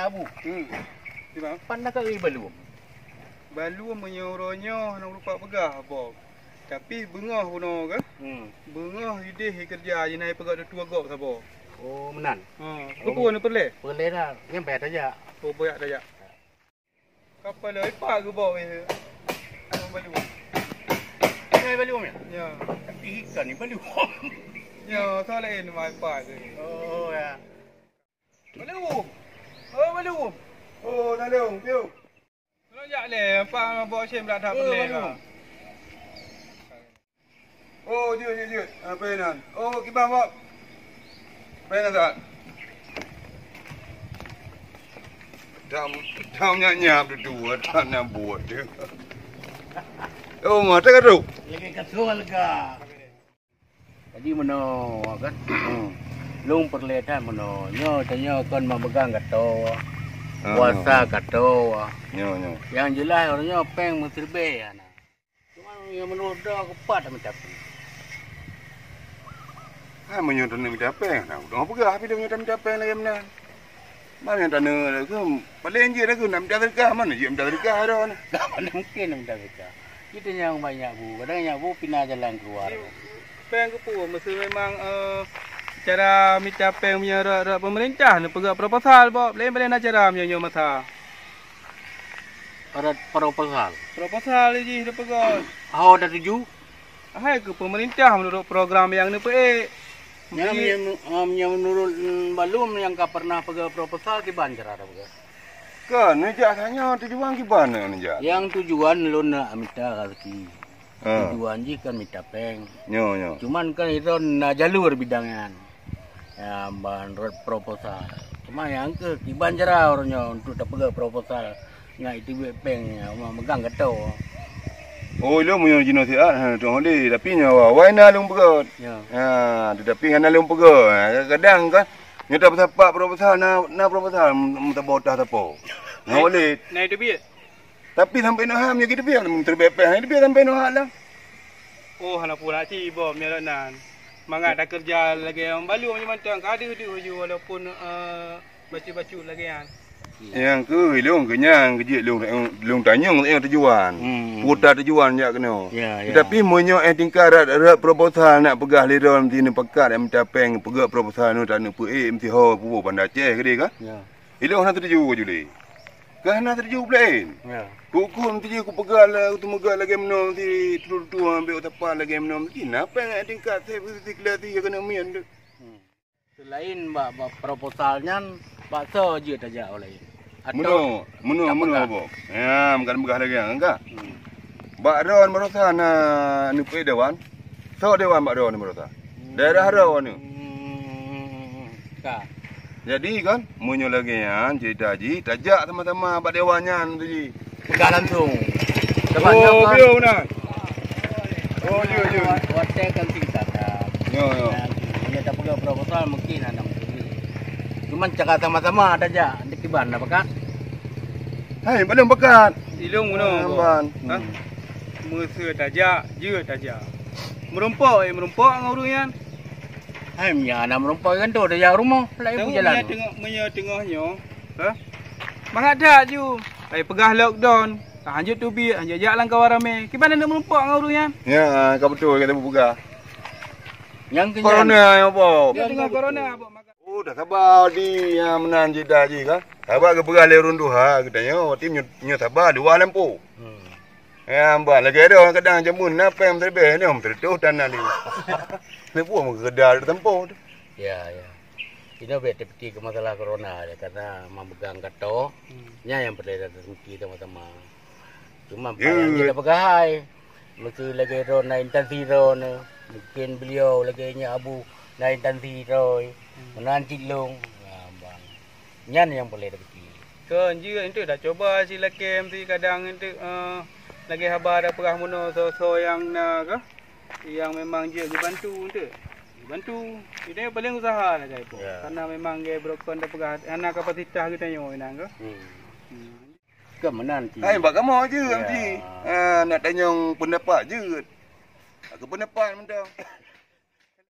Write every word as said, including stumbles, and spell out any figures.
Hmm. Kiban? Pan na kali balum. Balum meunyoe uroe nyoe hana lupa peugah, Bob. Tapi beungoh bunoe kan? Hmm. Beungoh ideh keureuja jih na ipeugah dua gob saboh. Oh, meunan. Ha, oh, peue ni peureulèe? Peureulèe na, nyan payah tajak. Oh, payah tajak. Kapal ipat geuboh weh. Balum. Nyan balum ya? Ya. Tapi ikan ni balum. Ya, soal lain mai ipat tu. Oh, ya. Balum. Oh, balum. Oh, balum. Piu. Tolong jak lé, apa bawa sim dak Eh, pernah balum. Oh, jeuet, jeuet, jeuet. Apa nan? Oh, kiban, Bob. Apa nan, Sat? Dam, dam nyak nyap tu, dua tan na buat dia. Oh, mata ka tu. Lagi kasut lega. Jadi meunoe kan. Lôn peureulèe that meunoe. Nyoe tanyoe kon memegang gato. Ah, Puasa nyoe. Gato. Nyoe, nyoe. Yang jelas orang nyoe pèng meuseuribèe hana. Cuma nyang meunurot droe keupat mita pèng. Ha, meunyoe taneuk mita pèng, nah, udang peugah, tapi dia meunyoe mita pèng lagèe meunan. Mana yang taneuk lagèe, paling jeuet lagèe nak mita sedekah, mana jeuet mita sedekah droe ni? Dah mana mungkin nak mita sedekah. Kita nyang banyak bu, kadang nyak bu pina jalan keluar. Pèng keupeue, mesti memang, eh, cara mita pèng meunyoe rot-rot pemerintah, neupeugah proposal, Bob. Lain paling na cara meunyoe nyoe masa. Ada proposal. Proposal jih dipeugah. Ho dah tuju? Hai keu pemerintah menurut program yang neupeuék. Nyang, Jadi nyang, um, nyang menurut, mm, balum yang ka pernah peugah proposal kiban cara dah peugah. Kan, neujak tanyoe tujuan kiban neujak. Yang tujuan lôn nak mita rezeki. Ha. Tujuan jih kan mita pèng. Nyo, nyo. Cuman kan itu na jalur bidang nyan. Ya, ban rot proposal. Cuma nyang keu kiban cara ureueng nyoe untuk tapeugah proposal ngat itu buet pèng nyoe megang gato. Oh, ilôn meunyoe jinoe siat, ha, tu'oh lé, tapi nyoe awai na lôn peugöt. Ya. Ha, tetapi hana lôn peugöt. Ha, kadang kan nyoe tapeusapat proposal na, na proposal meutabotah tapo. Nyoe lé. Na itu biet. Tapi sampai noh ham nyoe kita biar menteri B P H itu biar sampai noh ham lah. Oh, hana pula cit iboh meunyoe nan. Mangat takeureuja lagèe nyang balu meunyoe mantong ka deuh-deuh ju walaupun, eh, bacut-bacut lagèe nyan. Nyang keu ilôn keu nyang keu jeuet lôn, lôn tanyong nyang tujuan. Hmm. Puta tujuan jak keunoe. Ya, ya. Tetapi meunyoe eh tingkat rat, rat proposal nak peugah lé droe meuti neupakat eh meucapeng peugöt proposal nyoe taneuk peuék meuti ho puwoe Banda Aceh keudeh ka? Ya. Ilôn hana teutuju bak Juli. Ka hana teutuju peulaén. Ya. Kukon teuju kupeugah la-, kuteumeuga lagèe meunoe si tutoe-tutoe ambek utapa lagèe meunoe si na péng tingkat sirkulasi ekonomi nyan tu. Hmm. Selain bak, bak proposal nyan, bak soe jeuet tajak ulèe? Atau meunoe, meunoe, meunoe, Bob. Ya, meukan peugah lagèe nyan ka. Hmm. Bak droe baroesa na neupeuék dewan. Soe dewan bak droe baroesa? Daerah droe nyoe. Hmm, ka. Jadi kan, meunyoe lagèe nyan cerita jih, tajak sama-sama bak dewan nyan tu jih. Peugah langsung. Sebab nyoe kan bieu na. Oh, ya, ya. Watèe kan tingkat dah. Ya, ya. Meunyoe tapeugah proposal mungkin hana mungkin. Cuman cara sama-sama tajak, kiban dah pakat. Hai, balum pakat. Ilôn meunoe. Ban. Ha? Meuseu tajak, jeuet tajak. Meurumpok, eh, meurumpok ngon ureueng nyan. Hai, meunyo hana meurumpok kan tu tajak rumoh, laén peujalan. Meunyo teungoh, meunyo teungoh nyoe, ha? Mangat that ju. Ai peugah lockdown, hanjeuet teubiet, hanjeuet jak lam kawan ramé. Kiban neuk meurumpok ngon ureueng nyan? Ya, ka beutôi kata peugah. Nyang keu corona nyan apa? Ya, teungoh corona apa? Oh, dah saba di nyang meunan jih dah jih kan. Saba geupeugah lé ureueng tuha geutanyoe, watèe nyoe, nyoe saba luwah lampôh. Hmm. Ya, ban lagèe droe kadang jameun na péng meuteubeh nyoe meuteureutoh tan na lé. Neupue meukeudeh tampôh tu. Ya, ya. Inoe bèk tapike keu masalah corona je, karena memegang gato, hmm, nyan nyang peureulèe tapike sama-sama. Cuma ya, paling kita peugah hai. Meuseu lagèe droe na intansi droe nyoe, mungkin beliau lagèe nyoe Abu na intansi droe, hmm, meunan cit lôn. Nah, bang. Nyan nyang peureulèe tapike. Kon jeuet enteuk dah cuba si lakèe meusti kadang enteuk, eh, lagèe haba dah peugah meunoe soe-soe nyang na kah? Nyang memang jeuet geubantu enteuk. Geubantu. Itu nyang paling usaha lah, Kak Ipong. Ya. Karena memang gaya brokon dah peugah hana kapasitas geutanyoe inan kah? Hmm. Hmm. Keu meunan cit. Hai, bak kamoe jeuet, ya, cit. Ah, nak tanyong pendapat jeuet. Aku pendapat mantong.